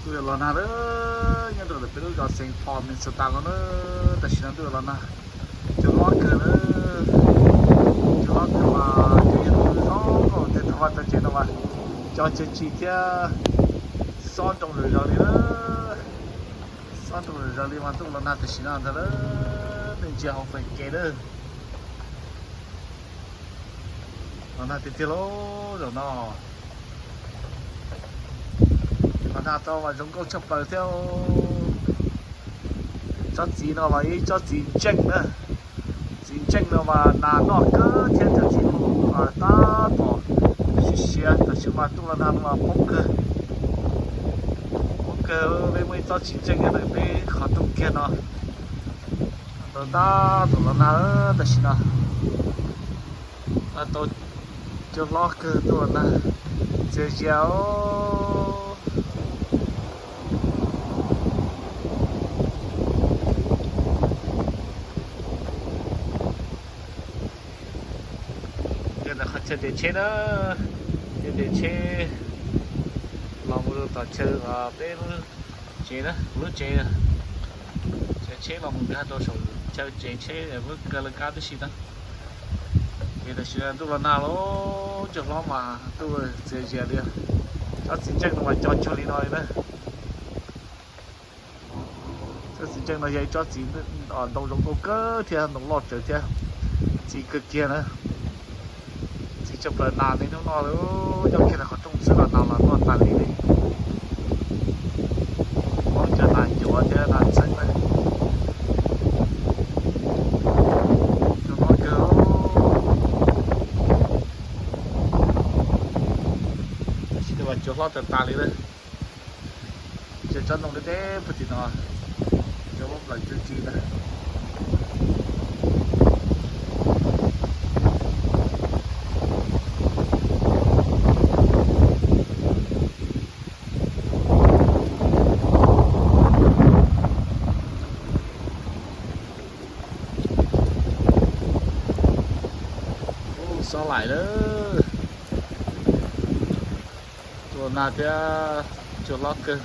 Los nag lawm, nyob rau peb lub zos Saint Paul, Minnesota no na. Tam sim no ntuj los nag, cua hlob kawg na. Cua hlob kawg mas cua yeej zoo nkauj tiag. Thaum vaj tau tsev no mas cov cawv tsis thiab, xob nroo zom zaws li na. Xob nroo zom zaws li mas ntuj los nag tam sim no ntag lawm, nej ntsia hauv feem kev na. Los nag tiag tiag lauj zaum no. Los nag tau mas zoo nkauj tshaj plaws thiab. Tsob txiv no mas ib tsob txiv ntseej na. Txiv ntseej no mas nas noj kawg thiab, cov txiv no mas tab tom siav siav, tam sim mas ntuj los nag no mas poob kawg. Poob kawg, peb muaj ib tsob txiv ntseej nyob ntawm peb qhov rooj kiag no. Tau tab tom los nag tam sim no. Tau cua hlob kawg ntuj los nag, txias zias os. Ces ntawm qhov chaw nres tsheb na, ces nres tsheb los mus rau tom chaw peb lub tsev na, kuv lub tsev. Chaw tsheb los mus nqis rau saum chaw tsev tsheb lub kawg lawv kab tib si na. Ces tam sim no ntuj los nag los cua hlob mas ntuj txias zias li. Tsob txiv ntseej no mas co cuag li no li na. Tsob txiv ntseej no yog ib tsob txiv ntoo zoo nkauj kawg thiab, ntoo loj tsawv thiab, txiv kawg kiag na. Txiv tshaj plaws, nas niaj hnub noj, nyob kiag rau qhov rooj xwb los nas los noj tas li li. Muab cov nas cuav thiab nas ntxeev na. Cua hlob kawg. Tam sim no mas cua hlob tas tas li na. Cov tsob ntoo deb deb puag tim no, cov plaws cuj ci ntag. Xob laim lawm. Cua nag thiab cua hlob kawg,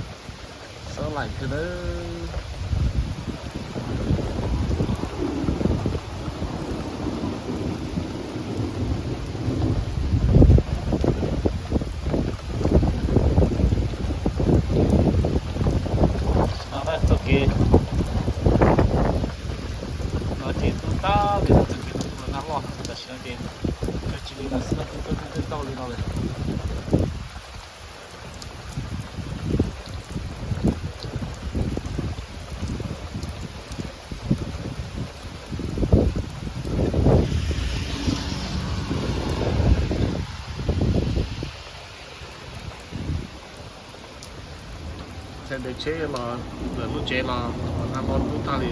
xob laim kawg nawb. Txoj kev no ces tub tag li, txoj kev no nag loj, tam sim no ces cua ci li no xwb, twb tau li no lawm. Txhais ntes tsheb los ntawm lub tsev los nag hmo tub tag li.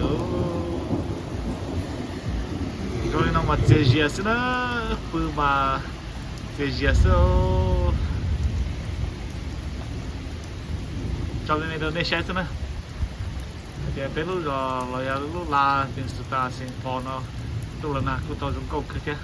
Zoo li no mas txias zias xwb na, pw mas txias zias xwb. Tso li no rau nej saib xwb na. Hais tias peb lub zos los yog lub laj Minnesota Saint Paul no, ntuj los nag kuj tau zoo nkauj kawg thiab.